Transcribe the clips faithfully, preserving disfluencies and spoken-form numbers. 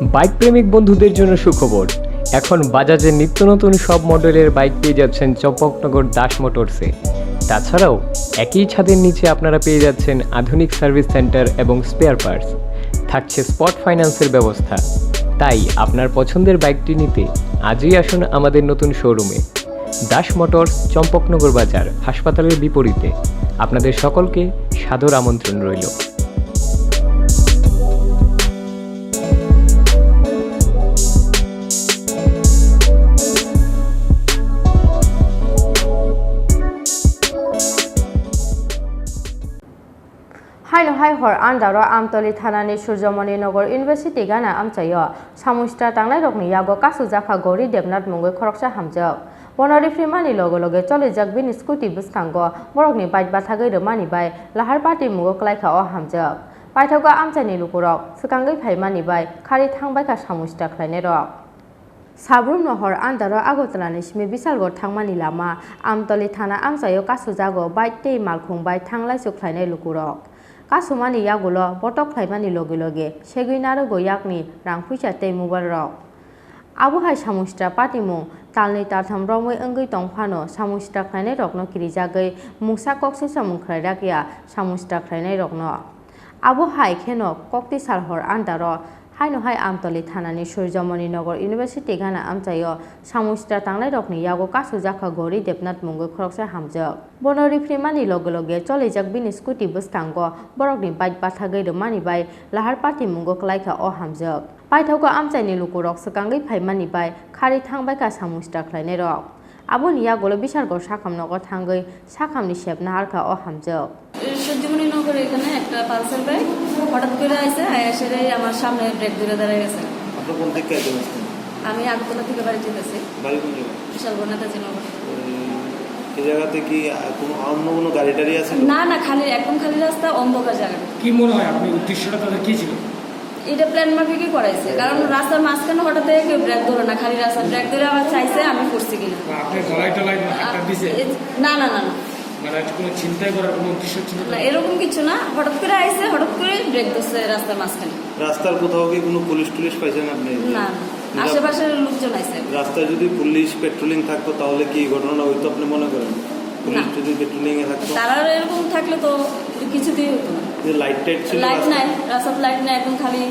বাইক প্রেমিক বন্ধুদের জন্য সুখবর। এখন বাজাজের নিত্য নতুন সব মডেলের বাইক পেয়ে যাচ্ছেন চম্পকনগর দাস মোটরসে। তাছাড়াও একই ছাদের নিচে আপনারা পেয়ে যাচ্ছেন আধুনিক সার্ভিস সেন্টার এবং স্পেয়ার পার্টস। থাকছে স্পট ফাইন্যান্সের ব্যবস্থা। তাই আপনার পছন্দের বাইকটি নিতে আজই আসুন আমাদের নতুন শোরুমে। দাস মোটরস, চম্পকনগর বাজার, হাসপাতালের বিপরীতে। আপনাদের সকলকে সাদর আমন্ত্রণ রইল। Haino hai hor andaro Amtoli thanani Surjomoni Nagar University gana amchaio samung sitra tangnairokni yago kasu jakha Gauri Debnath mungwi khoroksa hamjak. Bono rifrimani loge loge cholijak bini scooty bwskango borokni bike bathagwi rwmani bai Lahar Party mungo kwlaikha o hamjak. Paithago amchaini lukurok swkangwi phaimani bai khari thangbaikha samung sitra khlainairok. Sabrumno hor andaro Agartala ni simi Bisalgarh thangmani lama Amtoli thana amchaio kasujago bike tei malkhung bai thanglaisu khlainai lukurok. Kasumani yagulo botok khlaimani loge loge segwi narwgo yakni rang puisa tei mobile rok. Abo hai samung sitra patimung talnwi taltham romwi wngwi tong phano samung sitra khlainai rokno kirijagwi mungsa kok susamung khlairakya samung sitra khlainai rokno. Abo hai kheno kokti sal hor andaro haino hai Amtoli thanani Surjomoni Nagar University gana amchaio samung sitra tangnairokni yago kasujakha Gauri Debnath mungwi khoroksa hamjak. Bono rifrimani loge loge cholijak bini scooty bwskango borokni bike bathagwi rwmani bai Lahar Party mungo kwlaikha o hamjak. Paithago amchaini lukurok swkangwi phaimani bai khari thangbaikha samung sitra khlainairok. Aboni yagulo Bisalgarh sakham nogo thangwi sakhamni sep naharkha o hamjak. Surjamoni নগরে এখানে একটা Pulsar bike হঠাৎ করে আইছে, আয়া সেটাই আমার সামনে ব্রেক ধরে দাঁড়ায় গেছে। আপনি কোন দিক থেকে একজন আসছেন? আমি আগরতলা থেকে বাড়ি যেতেছি। বাড়ি কোন জায়গায়? বিশালগড় নেতাজি নগর। ওই, এই জায়গাতে কি, আহ, কোনো অন্য কোনো গাড়ি টাড়ি আছে? না, না, খালি, একদম খালি রাস্তা, অন্ধকার জায়গা। কি মনে হয় আপনার উদ্দেশ্যটা তাদের কি ছিল? এটা প্ল্যান মাফিকই করাইছে, কারণ রাস্তার মাঝখানে হঠাৎ করে কেউ ব্রেক ধরে না, খালি রাস্তা ব্রেক ধরে আবার চাইছে আমি করছি কিনা। না, আপনি গলায় টলায় কোনো হাতটা দিছে? এ, না, না, না, না। মানে কোনো ছিনতাই করার কোনো উদ্দেশ্য ছিল তো? না, এরকম কিছু না, হঠাৎ করে আইছে, হঠাৎ করে ব্রেক ধরছে রাস্তার মাঝখানে। রাস্তার কোথাও কি কোনো পুলিশ টুলিশ পাইছেন আপনি? না, না। আশেপাশের লোকজন আইছে। রাস্তায় যদি পুলিশ পেট্রোলিং থাকতো তাহলে কি এই ঘটনাটা হইতো আপনি মনে করেন? পুলিশ না। যদি পেট্রোলিং এ থাকতো? তারা এরকম থাকলে তো কিছুতেই হতো না। যে লাইট টাইট ছিল লাইট রাস্তায়? নাই, রাস্তার লাইট নাই, একদম খালি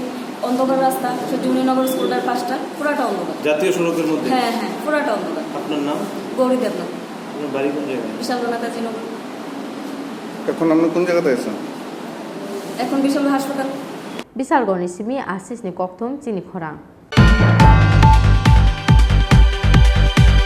অন্ধকার রাস্তা। সূর্যমণি নগর স্কুলটার পাশটা পুরাটা অন্ধকার। জাতীয় সড়কের মধ্যে? হ্যাঁ, হ্যাঁ, পুরাটা অন্ধকার। আপনার নাম? গৌরী দেবনাথ। আপনার বাড়ি কোন জায়গায়? বিশালগড় নেতাজি নগর। এখন আপনি কোন জায়গাতে আছেন? এখন বিশালগড় হাসপাতাল। Bisalgarhni simi Asisni kokthum chini khorang.